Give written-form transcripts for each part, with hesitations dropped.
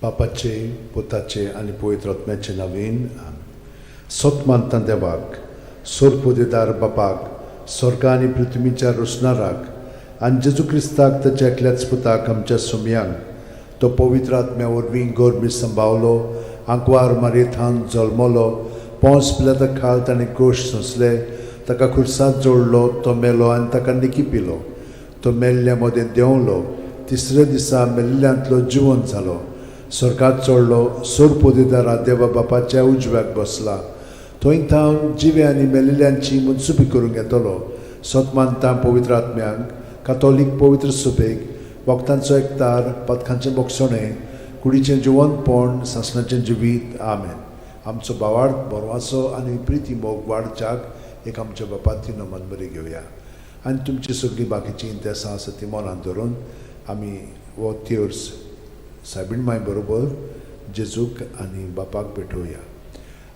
बापाचे, पुताचे आनी पवित्र आत्म्याचे नवीन. सत मानता देवाक, सोरपोदेदार बापाक, स्वर्गा आनी पृथ्वीच्या रोसणाराक, आनी जेजू क्रिस्ताक, ताच्या एकल्याच पुताक, आमच्या सुमयांक, तो पवित्र आत्म्या वरवीं गर्भी संभावलो, आंकवार मारयेथान जल्मलो, पोंस पिलाता खाल ताणें कोश सोंसले, ताका खुर्सांत जोडलो, तो मेलो आनी ताका निकी पिलो, तो मेल्ल्या मदें देंवलो, तिसऱ्या दिसा मेल्ल्यांतलो जिवन जालो, स्वर्गात चडलो, सोरपोदेदारा देवा बापाच्या उजव्याक बसला, थंय थावन जिवे आनी मेलिल्ल्यांची मनसुबी करूंक येतलो. सत मानता पवित्र आत्म्यांक, कातोलीक पवित्र सुबेक, वखदांचो एकतार, पदकांचें बोगसणें, कुडीचें जिवनपण, सासणाचें जिवीत. आमेन. आमचो भावार्थ, बरवासो आनी प्रिती मोग वाडच्याक एक आमच्या बापाती नमन बरी घेवया आनी तुमची सगळीं बाकीचीं इंतेसां आसा ती मनांत धरून आमी हो तेर्स सायबीण माय बरोबर जेजूक आनी बापाक भेटोवया.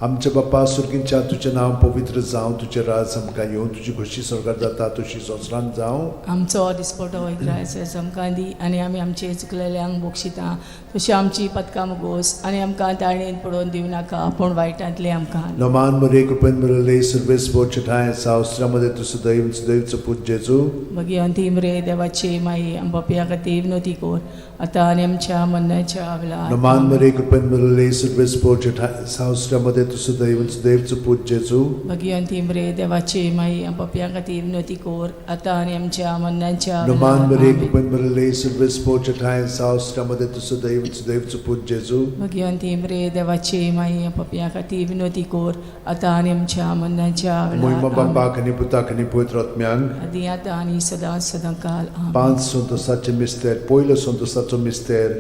आमच्या बापा सुर्गींच्या, तुजें नांव पवित्र जावं, तुजें राज आमकां येवं, तुजी खोशी स्वर्गार जाता तशी संवसारांत जावं. आमचो दिसपटो ग्रास आमकां दी आनी आमी आमचे चुकलेल्यांक बक्षिता तशी आमची पदकां मुगोस आनी आमकां ताळणेन पडोवन दिवं नाका, पूण वायटांतलें आमकां. नमान मरे, कृपेन भरले, सर्वेस्पोर ठांय सावस्त्रामध्ये तूं सदैव सदैवचो पूत जेजू. भगिवंती मरे देवाची माई, आम पापया खातीर विनवती कर, आतां आनी आमच्या मरणाच्या वेळार. नमान मरे, कृपेन भरले, सर्वेस्पोर ठांय सावस्त्रामध्ये तूं सदैव सदैवचो पूत जेजू. भगिवंती मरे देवाची माई, आम पापया खातीर विनवती कर, आतां आनी आमच्या मरणाच्या नमान वेळार. मरे, आमेन. कृपेन भरले, सर्वेस्पोर ठांय सावस्त्रामध्ये तूं सदैव सदैवचो पूत जेजू. भगिवंती मरे देवाची माई, आम पापया खातीर विनवती कर, आतां आनी आमच्या मरणाच्या मोहिमा वेळार. आमेन. बापाक आनी पुताक आनी पवित्र आत्म्यांक. आदी आतां आनी सदां सदां काल. आमेन. पांच संतोसाचे मिस्तेर. पयलो संतोसाचो मिस्तेर,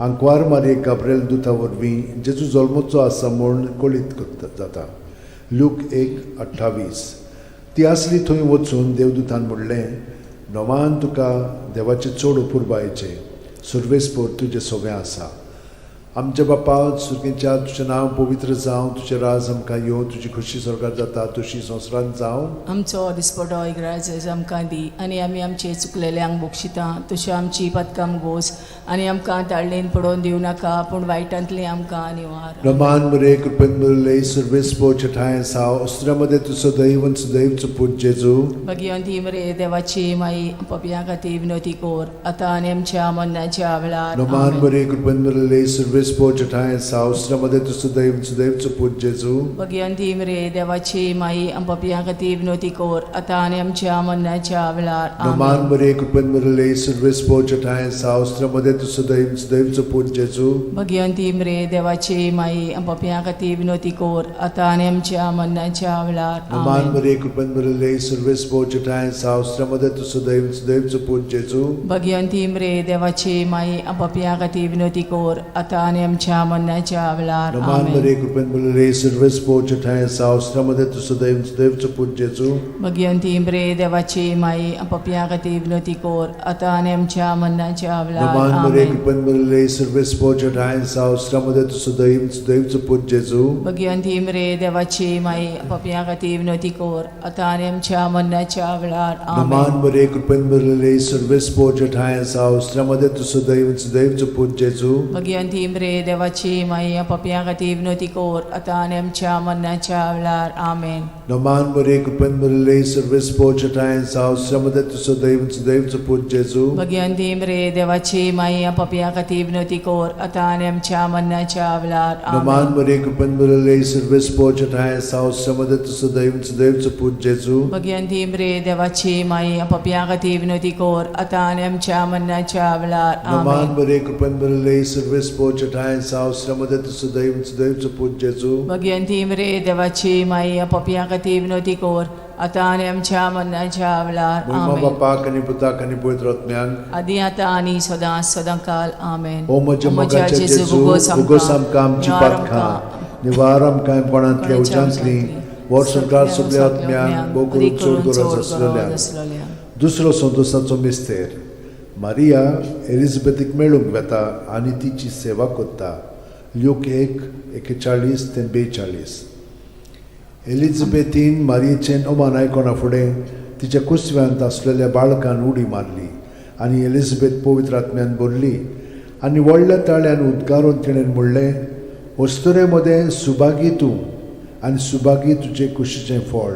आंकवार मारयेक गाब्रेल दुता वरवीं जेजू जल्मचो आसा म्हूण कळीत करता जाता. लूक 1:28. ती आसली थंय वचून देवदूतान म्हणलें, नवान तुका देवाचें चड अपुरबायेचें, सर्वेस्पोर तुजें सगळें आसा. आमच्या बापा सुर्गेच्या, तुजें नांव पवित्र जावं, तुजें राज आमकां येवं, तुजी खोशी स्वर्गार जाता तशी संवसारांत जावं. आमचो दिसपटो इग्राज आमकां दी आनी आमी आमचे चुकलेल्यांक बक्षिता तश्यो आमची पदकां गोस आनी आमकां ताळणेन पडोवन दिवं नाका, पूण वायटांतलें आमकां निवार. रमान मरे, कृपेन भरले, सर्वेस्पोर ठांय साव अस्त्रामध्ये तूं सदैव सदैवचो पूत जेजू. भगिवंती मरे देवाची माई, पपया खातीर विनवती कर, आतां आनी आमच्या मरणाच्या वेळार. रमान आमेन. मरे, कृपेन भरले, सर्वेस्पोर ठांय साव अस्त्रामध्ये तूं सदैव सदैवचो पूत जेजू. भगिवंती मरे देवाची माई, पपया खातीर विनवती कर, आतां आनी आमच्या मरणाच्या वेळार. रमान आमेन. मरे, कृपेन भरले, सर्वेस्पोर ठांय साव अस्त्रामध्ये तूं सदैव सदैवचो पूत जेजू. भगिवंती मरे देवाची माई, पपया खातीर विनवती कर, आतां आनी आमच्या मरणाच्या वेळार. रमान आमेन. मरे, कृपेन भरले, सर्वेस्पोर ठांय साव अस्त्रामध्ये तूं सदैव सदैवचो पूत जेजू. भगिवंती मरे देवाची माई, पपया खातीर विनवती कर, आतां आनी आमच्या मरणाच्या वेळार. रमान आमेन. मरे, कृपेन भरले, सर्वेस्पोर ठांय साव अस्त्रामध्ये तूं सदैव सदैवचो पूत जेजू. भगिवंती मरे देवाची माई, पपया खातीर विनवती कर, आतां आनी आमच्या मरणाच्या वेळार. रमान मरे, आमेन. कृपेन भरले, सर्वेस्पोर ठांय साव अस्त्रामध्ये तूं सदैव सदैवचो पूत जेजू. भगिवंती मरे देवाची माई, पपया खातीर विनवती कर, आतां आनी आमच्या मरणाच्या वेळार. रमान आमेन. मरे, कृपेन भरले, सर्वेस्पोर ठांय साव अस्त्रामध्ये तूं सदैव सदैवचो पूत जेजू. भगिवंती मरे देवाची माई, पपया खातीर विनवती कर, आतां आनी आमच्या मरणाच्या वेळार. आमेन. रमान मरे, कृपेन भरले, सर्वेस्पोर ठांय साव अस्त्रामध्ये तूं सदैव सदैवचो पूत जेजू. भगिवंती मरे देवाची माई, पपया खातीर विनवती कर, आतां आनी आमच्या मरणाच्या वेळार. रमान आमेन. मरे, कृपेन भरले, सर्वेस्पोर ठांय साव अस्त्रामध्ये तूं सदैव सदैवचो पूत जेजू. भगिवंती मरे देवाची माई, पपया खातीर विनवती कर, आतां आनी आमच्या मरणाच्या वेळार. रमान आमेन. मरे, कृपेन भरले, सर्वेस्पोर ठांय साव अस्त्रामध्ये तूं सदैव सदैवचो पूत जेजू. भगिवंती मरे देवाची माई, पपया खातीर विनवती कर, आतां आनी आमच्या मरणाच्या वेळार. महिमा आमेन. बापाक आनी पुताक आनी पवित्र आत्म्याक. आदी आतां आनी सदां सदां काल. आमेन. ओ म्हज्या मोगाच्या जेजू, उगोस आमकां आमची पातकां, निवार आमकां कोणांतल्या उज्यांतली, वर्सभर सगल्या आत्म्यांक, भोव करून चड गरज आसलेल्या. दुसरो संतोसाचो मिस्तेर, मारिया एलिझाबेथीक मेळूंक वेता आनी तिची सेवा करता. ल्यूक 1:41 ते 42. एलिझाबेथीन मारियेचें अमान आयकना फुडें तिच्या कुसव्यांत आसलेल्या बाळकान उडी मारली आनी एलिझाबेथ पवित्र आत्म्यान भरली. आनी व्हडल्या ताळ्यान उद्गारून तिणें म्हणलें, अस्तुरे मदें सुभागी तूं आनी सुभागी तुजे कुशीचें फळ.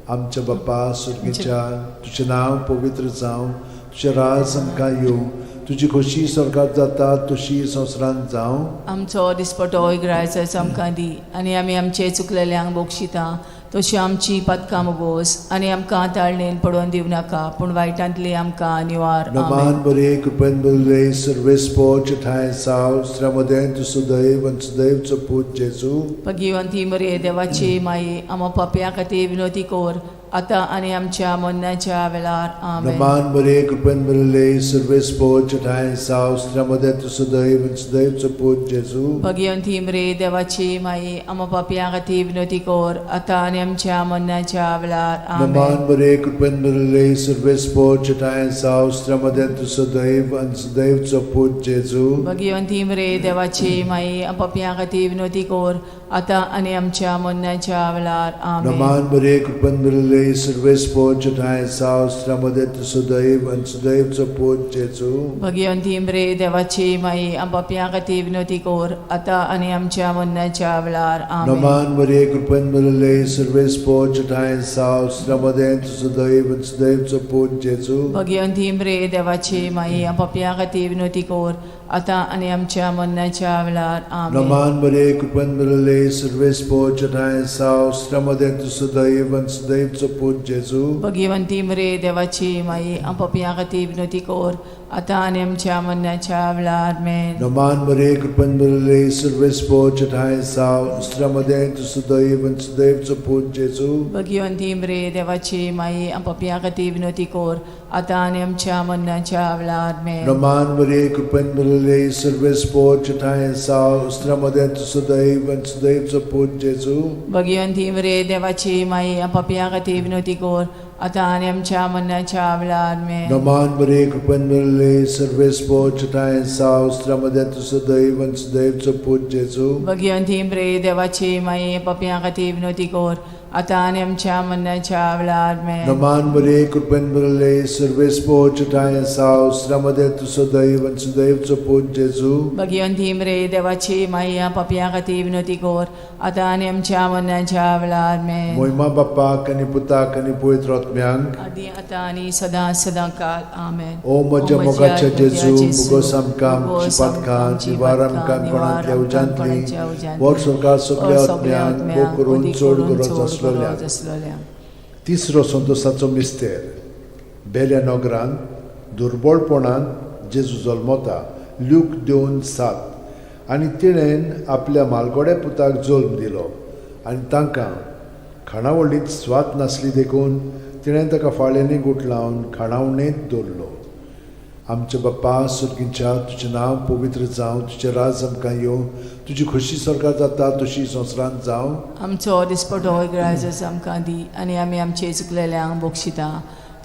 आमच्या बापा सुर्गीच्या, तुजें नांव पवित्र जावं, तुजें राज आमकां येवं, तुजी खोशी स्वर्गात जाता तशी संवसारांत जावं. आमचो दिसपटो इगरायचो आमकां दी आनी आमी आमचे चुकलेल्यांक बक्षिता तशी आमची पातकां मोगोस आनी आमकां ताळणेन पडोवन दिवं नाका पूण वायटांतली आमकां निवार. आमेन. नमान बरे कृपेन बरले सर्वेस्पोच ठांय साव श्रमदें तूं सुदैव आनी सुदैवचो पूत जेजू. भगिवंती मरे देवाची माई, आमा पापया खातीर विनोती कर आतां आनी आमच्या मरणाच्या वेळार. आमेन. नमान बरे कृपेन बरले सर्वेस्पोच ठांय साव श्रमदें तूं सुदैव आनी सुदैवचो पूत जेजू. भगिवंती मरे देवाची माई, आमा पापया खातीर विनोती कर आतां आनी आमच्या मरणाच्या वेळार. आमेन. नमान बरे कृपेन बरले सर्वेस्पोच ठांय साव श्रमदें तूं सुदैव आनी सुदैवचो पूत जेजू. भगिवंती मरे देवाची माई, पापया खातीर विनोती कर आतां आनी आमच्या मरणाच्या वेळार. आमेन. नमान बरे कृपेन बरले सर्वेस्पोच ठांय साव श्रमदें तूं सुदैव आनी सुदैवचो पूत जेजू. भगिवंती मरे देवाची माई, पापया खातीर विनोती कर आतां आनी आमच्या मरणाच्या वेळार. आमेन. नमान मरिये कृपेन भरिल्ले सर्वेस्पोच ठांय साव श्रमदें तुजो दैव आनी सुदैवचो पूत जेजू. भगिवंती मरे देवाची माई, पापया खातीर विनोती कर आतां आनी आमच्या मरणाच्या वेळार. आमेन. नमान मरिये कृपेन भरिल्ले सर्वेस्पोच ठांय साव श्रमदें तुजो दैव आनी सुदैवचो पूत जेजू. भगिवंती मरे देवाची माई, पापया खातीर विनोती कर आतां आनी आमच्या मरणाच्या वेळार. आमेन. नमान मरिये कृपेन भरिल्ले सर्वेस्पोच ठांय साव श्रमदें तुजो दैव आनी सुदैवचो पूत जेजू. भगिवंती मरे देवाची माई, पापया खातीर विनोती कर आतां आनी आमच्या मरणाच्या वेळार. आमेन. नमान मरिये कृपेन भरिल्ले सर्वेस्पोच ठांय साव श्रमदें तुजो दैव आनी सुदैवचो पूत जेजू. भगिवंती मरे देवाची माई, पापया खातीर विनोती कर आतां आनी आमच्या मरणाच्या वेळार. आमेन. नमान मरिये कृपेन भरिल्ले सर्वेस्पोच ठांय साव श्रमदें तुजो दैव आनी सुदैवचो पूत जेजू. भगिवंती मरे देवाची माई, पापया खातीर विनोती कर आतां आनी आमच्या मरणाच्या वेळार. आमेन. नमान मरिये कृपेन भरिल्ले सर्वेस्पोच ठांय साव श्रमदें तुजो दैव आनी सुदैवचो पूत जेजू. भगिवंती मरे देवाची माई, पापया खातीर विनोती कर आतां आनी आमच्या मरणाच्या वेळार. आमेन. मोहिमा बाप्पाक आनी पुताक आनी पवित्र आत्म्यांक, आदी आतां आनी सदां सदां काल. आमेन. ओ म्हज्या मोगाच्या जेजू, मुगोस आमकां आमची पातकां निवार आमकां कोणांतल्या उज्यांतली वर सरकार सगल्या आत्म्यांक भोग करून चड गरज आसलेल्या. आसलेल्या. तिसरो संतोसाचो मिस्तेर. बेल्या नगरांत दुर्बळपणान जेजू जल्मता. ल्यूक 2:7. आनी तिणेन आपल्या मालगोड्या पुताक जल्म दिलो आनी तांकां खाणावळींत स्वाद नासली देखून तिणें ताका फाळ्यांनी गुठलावन खाणावणेंत दवरलो. आमच्या बाप्पा सुर्गींच्या, तुजें नांव पवित्र जावं, तुजें राज आमकां येवं, तुजी खोशी स्वर्गात जाता तशी संवसारांत जावं. आमचो दिसपटो इगराजच आमकां दी आनी आमी आमचे चुकलेल्यांक बक्षिता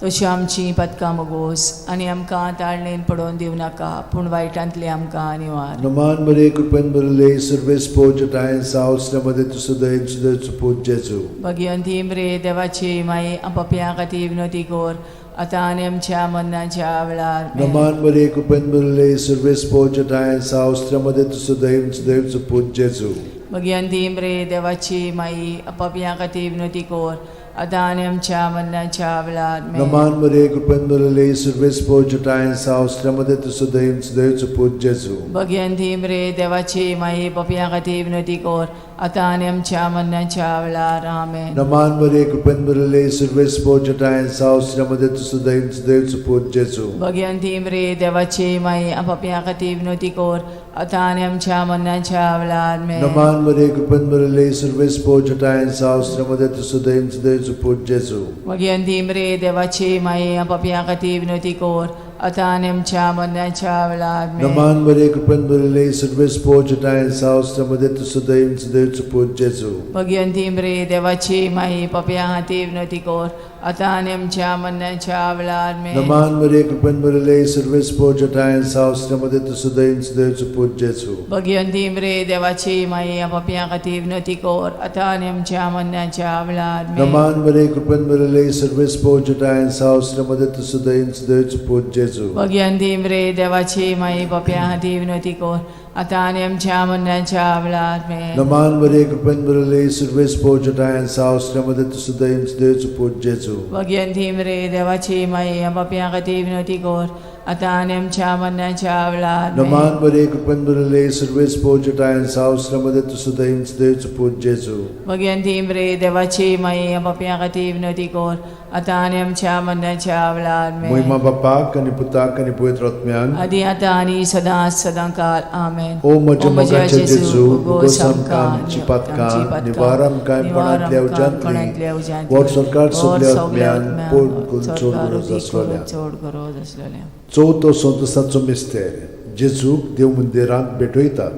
तशी आमची पातकां मोगोस आनी आमकां ताळणेन पडोवन दिवं नाका पूण वायटांतली आमकां निवार. नमान मरे कृपेन भरिल्ले सर्वेस्पोज ठांय साव मध्ये तूं सदैव सदैव पूत जेजू. भगिवंती मरे देवाची माई, पापयां खातीर विनोती कर आतां आनी आमच्या मरणाच्या वेळार. आमेन. नमान मरे कृपेन भरिल्ले सर्वेस्पोज ठांय साव मध्ये तूं सदैव सदैव पूत जेजू. भगिवंती मरे देवाची माई, पापयां खातीर विनोती कर आतां आनी आमच्या मरणाच्या वेळार. आमेन. नमान मरे कृपेन भरिल्ले सर्वेस्पोज ठांय साव मध्ये तूं सदैव सदैव पूत जेजू. भगिवंती मरे देवाची माई, पापयां खातीर विनोती कर आतां आनी आमच्या मरणाच्या वेळार. आमेन. नमान मरे कृपेन भरिल्ले सर्वेस्पोज ठांय साव मध्ये तूं सदैव सदैव पूत जेजू. भगिवंती मरे देवाची माई, पापयां खातीर विनोती कर आतां आनी आमच्या मरणाच्या वेळार. आमेन. नमान मरे कृपेन भरिल्ले सर्वेस्पोज ठांय साव मध्ये तूं सदैव सदैव पूत जेजू. भगिवंती मरे देवाची माई, पापयां खातीर विनोती कर आतां आनी आमच्या मरणाच्या वेळार. आमेन. नमान मरे कृपेन भरिल्ले सर्वेस्पोज ठांय साव मध्ये तूं सदैव सदैव पूत जेजू. भगिवंती मरे देवाची माई, पापयां खातीर विनोती कर आतां आनी आमच्या मरणाच्या वेळार आमेन. नमान मरिये, कृपेन भरिल्ले, सर्वेस्पोर जटायन साव, श्रीमते तूं सदैव सदैवचो पूत जेजू. भगिवंती मरे देवाची माई, पापयां खातीर विनवती कर आतां आनी आमच्या मरणाच्या वेळार आमेन. नमान मरिये, कृपेन भरिल्ले, सर्वेस्पोर जटायन साव, श्रीमते तूं सदैव सदैवचो पूत जेजू. भगिवंती मरे देवाची माई, पापयां खातीर विनवती कर आतां आनी आमच्या मरणाच्या वेळार आमेन. नमान मरिये, कृपेन भरिल्ले, सर्वेस्पोर जटायन साव, श्रीमते तूं सदैव सदैवचो पूत जेजू. भगिवंती मरे देवाची माई, पापयां खातीर विनवती कर आतां आनी आमच्या मरणाच्या वेळार आमेन. नमान मरिये, कृपेन भरिल्ले, सर्वेस्पोर जटायन साव, श्रीमते तूं सदैव सदैवचो पूत जेजू. भगिवंती मरे देवाची माई, पापयां खातीर विनवती कर आतां आनी आमच्या मरणाच्या वेळार आमेन. मोहिमा बापाक आनी पुताक आनी पवित्र आत्म्यान, आदी आतां आनी सदां सदां काल आमेन. ओ म्हज्या मोगाचे जेजू, उगोस आमकां आमची पातकां, निवार आमकां कोणांतल्या उज्यांतली, वर सरकार सगल्या आत्म्यान पोट करून चड गरज आसलेल्या. चड गरज आसलेल्या. चवथो संतोसाचो मिस्तेर, जेजूक देव मंदिरांत भेटयतात.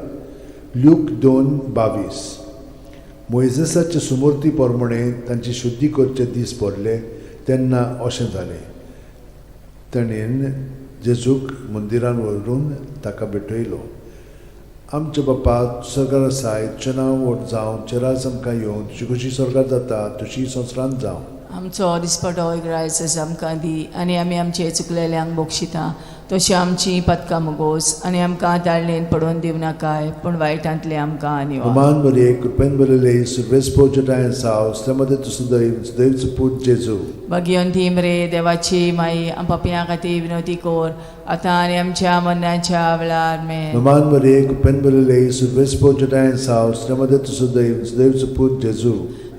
ल्यूक 2:22. मोयजेसाचे सुमूर्ती प्रमाणे तांची शुद्धी करचे दीस पडले तेन्ना अशें जालें, ताणें जेजूक मंदिरान व्हरून ताका भेटयलो. आमच्या बापा, सरकार आसाय, तुजें नांव व्हड जावं, तुजें राज आमकां येवं, तुजी कशी सरकार जाता तशी संवसारांत जावं. आमचो दिसपटो ग्रायस आमकां दी आनी आमी आमचे चुकलेल्यांक बक्षिता तशी आमची पदकां मुगोस आनी आमकां ताळणेन पडोवन दिवं नाकाय, पूण वायटांतले आमकां निवार. नमान मरिये, कृपेन भरिल्ले, सर्वेस्पोर जटायन साव, श्रीमते तूं सदैव सदैवचो पूत जेजू. भगिवंती मरे देवाची माई, पापयां खातीर विनवती कर आतां आनी आमच्या मरणाच्या वेळार आमेन. नमान मरिये, कृपेन भरिल्ले, सर्वेस्पोर जटायन साव, श्रीमते तूं सदैव सदैवचो पूत जेजू.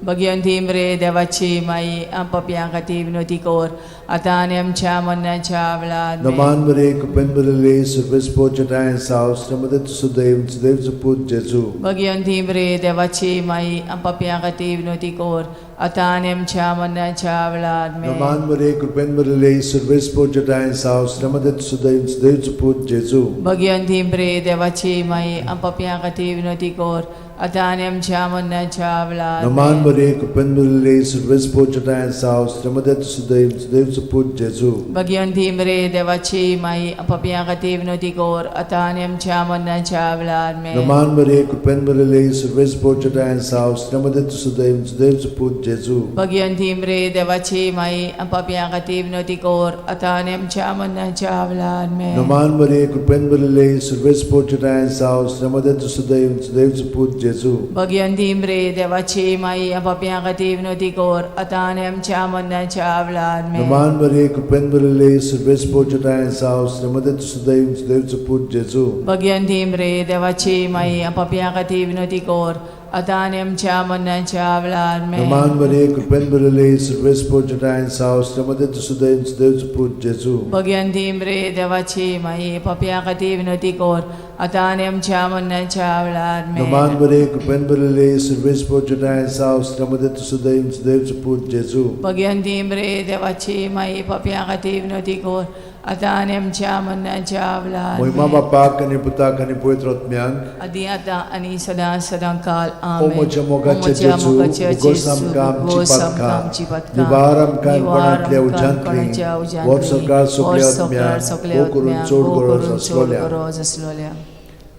भगिवंती मरे देवाची माई, पापयां खातीर विनवती कर आतां आनी आमच्या मरणाच्या वेळार आमेन. नमान मरिये, कृपेन भरिल्ले, सर्वेस्पोर जटायन साव, श्रीमते तूं सदैव सदैवचो पूत जेजू. भगिवंती मरे देवाची माई, पापयां खातीर विनवती कर आतां आनी आमच्या मरणाच्या वेळार आमेन. नमान मरिये, कृपेन भरिल्ले, सर्वेस्पोर जटायन साव, श्रीमते तूं सदैव सदैवचो पूत जेजू. भगिवंती मरे देवाची माई, पापयां खातीर विनवती कर आतां आनी आमच्या मरणाच्या वेळार नमान आमेन. मरिये, कृपेन भरिल्ले, सर्वेस्पोर जटायन साव, श्रीमते तूं सदैव सदैवचो पूत जेजू. भगिवंती मरे देवाची माई, पापयां खातीर विनवती कर आतां आनी आमच्या मरणाच्या वेळार आमेन. नमान मरिये, कृपेन भरिल्ले, सर्वेस्पोर जटायन साव, श्रीमते तूं सदैव सदैवचो पूत जेजू. भगिवंती मरे देवाची माई, पापयां खातीर विनवती कर आतां आनी आमच्या मरणाच्या वेळार आमेन. नमान मरिये, कृपेन भरिल्ले, सर्वेस्पोर जटायन साव, श्रीमते तूं सदैव सदैवचो पूत जेजू. भगिवंती मरे देवाची माई, पापयां खातीर विनवती कर आतां आनी आमच्या मरणाच्या वेळार आमेन. नमान मरिये, कृपेन भरिल्ले, सर्वेस्पोर जटायन साव, श्रीमते तूं सदैव सदैवचो पूत जेजू. भगिवंती मरे देवाची माई, पापयां खातीर विनवती कर आतां आनी आमच्या मरणाच्या वेळार आमेन. नमान मरिये, कृपेन भरिल्ले, सर्वेस्पोर जटायन साव, श्रीमते तूं सदैव सदैवचो पूत जेजू. भगिवंती मरे देवाची माई, पापयां खातीर विनवती कर आतां आनी आमच्या मरणाच्या वेळार आमेन. नमान मरिये, कृपेन भरिल्ले, सर्वेस्पोर जटायन साव, श्रीमते तूं सदैव सदैवचो पूत जेजू. भगिवंती मरे देवाची माई, पापयां खातीर विनवती कर आतां आनी आमच्या मरणाच्या वेळार मोहिमा आमेन. बापाक आनी पुताक आनी पवित्र आत्म्याक, आदी आतां आनी सदां सदां काल ओ आमेन. म्हज्या मोगाचे ओ म्हज्या जेजू, मोगाचे उगोस जेजू, आमकां आमची उगोस आमकां पातकां, आमची पातकां, निवार आमकां निवार कोणांतल्या आमकां उज्यांतली, कोणाच्या उज्यांतली, वर सरकार वर सगल्या सरकार आत्म्याक, सगल्या भोव करून आत्म्याक, चड भोव गरज करून चड आसलोल्या. गरज आसलोल्या.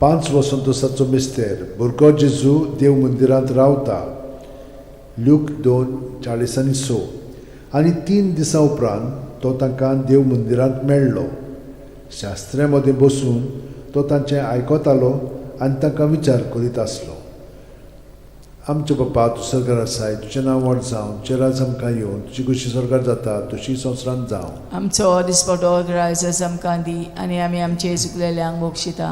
5 वसंतोसाचो मिस्तेर, भुरगो जेजू देव मंदिरांत रावता. ल्यूक 2:46. आनी 3 दिसां उपरांत तो तांकां देव मंदिरांत मेळ्ळो. शास्त्र्यां मदें बसून तो तांचें आयकतालो आनी तांकां विचार करीत आसलो. आमच्या बापा, तूं सरकार आसाय, तुजें नांव व्हड जावं, तुजें राज आमकां येवं, तुजी कशी सरकार जाता तशी संवसारांत जावं. आमचो दिसपटो ग्रायस आमकां दी आनी आमी आमचे चुकलेल्यांक बक्षिता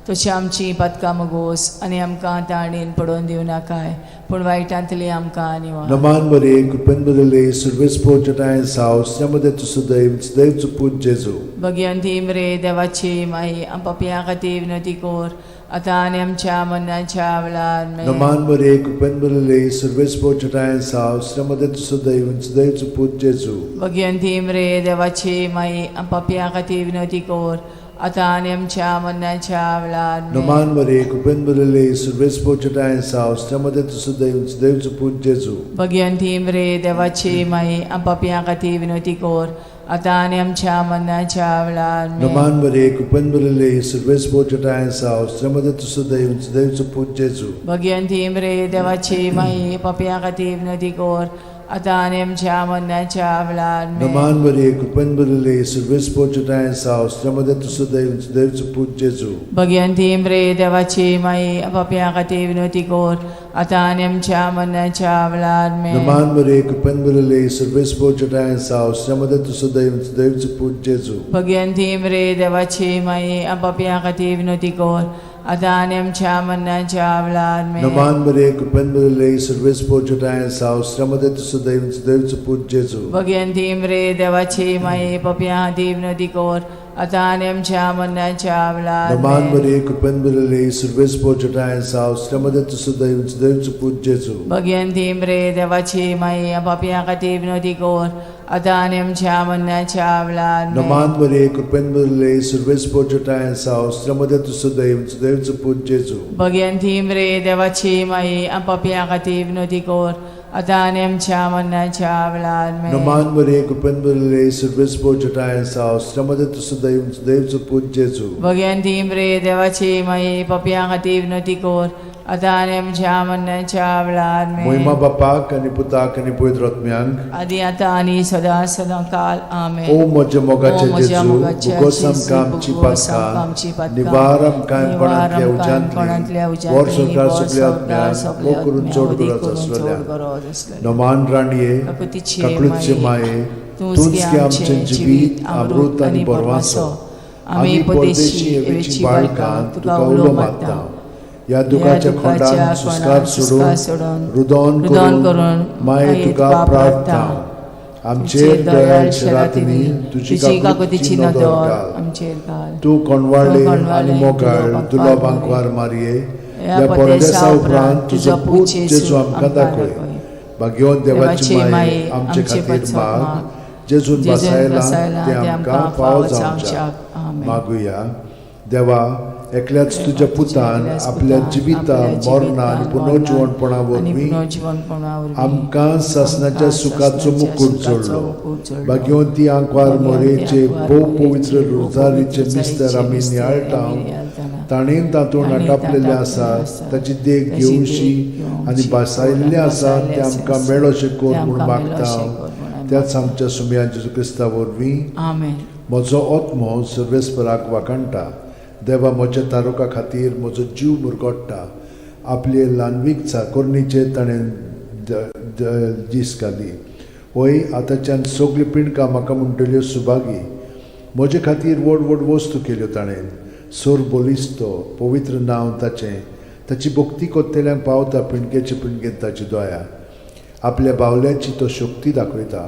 तशी आमची पातकां मुगोस आनी आमकां ताणेन पडोवन दिवं नाकाय, पूण वायटांतली आमकां निवार. नमान मरिये, कृपेन भरिल्ले, सर्वेस्पोर जटायन साव, श्रीमते तूं सदैव सदैवचो पूत जेजू. भगिवंती मरे देवाची माई, पापयां खातीर विनवती कर आतां आनी आमच्या मरणाच्या वेळार आमेन. नमान मरिये, कृपेन भरिल्ले, सर्वेस्पोर जटायन साव, श्रीमते तूं सदैव सदैवचो पूत जेजू. भगिवंती मरे देवाची माई, पापयां खातीर विनवती कर आतां आनी आमच्या मरणाच्या वेळार आमेन. नमान मरे कृपेन भरिल्ले सुर्वेस पोचटाय साव श्रमदे तुसुदैव देवचो पूत जेजू. भगवंती मरे देवाची माई, आम पापयां खातीर विनवती कर, आतां आनी आमच्या मरणाच्या वेळार आमेन. नमान मरे कृपेन भरिल्ले सुर्वेस पोचटाय साव श्रमदे तुसुदैव देवचो पूत जेजू. भगवंती मरे देवाची माई, पापयां खातीर विनवती कर, आतां आनी आमच्या मरणाच्या वेळार आमेन. नमान मरे कृपेन भरिल्ले सुर्वेस पोचटाय साव श्रमदे तुसुदैव देवचो पूत जेजू. भगवंती मरे देवाची माई, पापयां खातीर विनवती कर, आतां आनी आमच्या मरणाच्या वेळार आमेन. नमान मरे कृपेन भरिल्ले सुर्वेस पोचटाय साव श्रमदे तुसुदैव देवचो पूत जेजू. भगवंती मरे देवाची माई, पापयां खातीर विनवती कर, आतां आनी आमच्या मरणाच्या वेळार आमेन. नमान मरे कृपेन भरिल्ले सुर्वेस पोचटाय साव श्रमदे तुसुदैव देवचो पूत जेजू. भगवंती मरे देवाची माई, पापयां खातीर विनवती कर, आतां आनी आमच्या मरणाच्या वेळार नमान आमेन. मरे कृपेन भरिल्ले सुर्वेस पोचटाय साव श्रमदे तुसुदैव देवचो पूत जेजू. भगवंती मरे देवाची माई, पापयां खातीर विनवती कर, आतां आनी आमच्या मरणाच्या वेळार आमेन. नमान मरे कृपेन भरिल्ले सुर्वेस पोचटाय साव श्रमदे तुसुदैव देवचो पूत जेजू. भगवंती मरे देवाची माई, पापयां खातीर विनवती कर, आतां आनी आमच्या मरणाच्या वेळार आमेन. नमान मरे कृपेन भरिल्ले सुर्वेस पोचटाय साव श्रमदे तुसुदैव देवचो पूत जेजू. भगवंती मरे देवाची माई, पापयां खातीर विनवती कर, आतां आनी आमच्या मरणाच्या वेळार आमेन. मोहिमा बापाक आनी पुताक आनी पवित्र आत्म्यांक, आदी आतां आनी सदां सदां काल आमेन. ओ म्हज्या मोगाचे ओ म्हज्या जेजू, मोगाचे भुगोस जेजू, आमकां आमची भुगोस आमकां आमची पातकां, पातकां, निवार आमकां कोणांतल्या निवार आमकां कोणांतल्या उज्यांतली, वर उज्यांतली, संवसार वर सगल्या संवसार आत्म्यांक, सगल्या मोग करून आत्म्यांक, चड वदी गरज करून चड आसलेल्या. गरज आसलेल्या. नमान राणये, काकुतीचे काकळूतचे माये, माये, तूंच तूंच गे गे आमचें जिवीत, अमृत आनी बरवासो. आमी परदेशी एवेची बाळकां तुका उलो मारता. ह्या दुखाच्या खोंडान सुस्कार सोडून रुदोन रुदोन करून करून माये तुका प्रार्थना. आमचेर दयाळ शरातींनी तुजी काकुतीची नदर घाल. आमचेर घाल. तूं कोणवाळे तूं कोणवाळे आनी मोगाळ दुलो दुलो बांकवार बांकवार मारये, ह्या ह्या परदेसा परदेसा उपरांत तुजो पूत जेजू आमकां दाखय. भाग्यवंत देवाची माये, आमचे खातीर माग, जेजून जेजून बसायला बसायला ते आमकां फावो जावच्याक. आमेन. मागुया. देवा, एकल्याच तुज्या पुतान एकल्याच आपल्या पुतान जिविता आपल्या मरणा आनी जिविता, पुनर्जिवणपणा आनी वरवीं पुनर्जिवणपणा वरवीं आमकां सासणाच्या आमकां सुखाचो सासणाच्या मुकूट सुखाचो जोडलो. मुकूट जोडलो. भाग्यवंती आंकवार भाग्यवंती मोरेचे आंकवार भोव मोरेचे पवित्र भोव रोजारीचे पवित्र मिस्तर रोजारीचे आमी मिस्तर नियाळटा, आमी नियाळटाना, ताणें तातूंत ताणें आटापलेलें तातूंत आसा आसा, ताची देख ताची देख घेवशी आनी घेवची बसायल्लें आसा बसायल्लें तें आमकां आसा, मेळोशें कर तें म्हूण आमकां मागता. मेळोशें कर म्हूण आमी त्याच आमच्या सुमया जेजू क्रिस्ता वरवीं. आमेन. म्हजो आत्मो सर्वेस्पराक वाखाणटा. देवा म्हज्या तारुका खातीर म्हजो जीव मुरगोट्टा. आपले ल्हानवीक चाकोरणीचेर ताणें दीस घाली. वय आतांच्यान सगळीं पिंडकां म्हाका म्हणटल्यो सुभागी. म्हजे खातीर व्हड व्हड वस्तू केल्यो ताणें. सोर बलिस्तो पवित्र नांव ताचें. ताची भक्ती कोत्तेल्यांक पावता पिंडकेचे पिंडकेन ताची दया. आपल्या बावल्याची तो शक्ती दाखयता.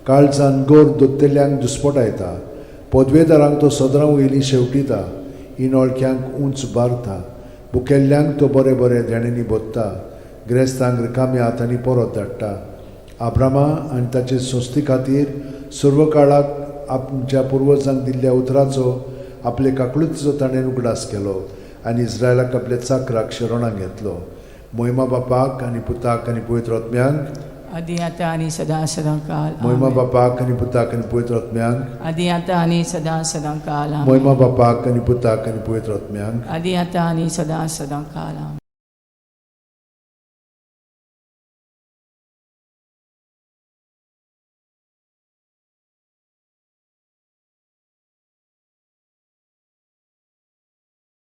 काळजान गोर दोत्तेल्यांक दुस्पटायता. पदवेदारांक तो सदरां वयली शेवटिता. इनोळख्यांक उंच बारता. भुकेल्ल्यांक तो बरें बरें देण्यांनी भोत्ता. ग्रेस्तांक रिकाम्या हातांनी परत धाडटा. आब्रामा आनी ताचे संस्थे खातीर सर्व काळाक आमच्या पुर्वजांक दिल्ल्या उतराचो आपले काकळुतीचो ताणें उगडास केलो आनी इस्रायलाक आपल्या चाकराक शरणाक घेतलो. मोहिमा बापाक आनी पुताक आनी पवित्र आत्म्यांक, आदी आतां आनी सदां सदां काल मोहिमा आमेन. बापाक आनी पुताक आनी पवित्र आत्म्यांक, आदी आतां आनी सदां सदां काल आमेन. मोहिमा बापाक आनी पुताक आनी पवित्र आत्म्यांक. आदी आतां आनी सदां सदां काल आमेन.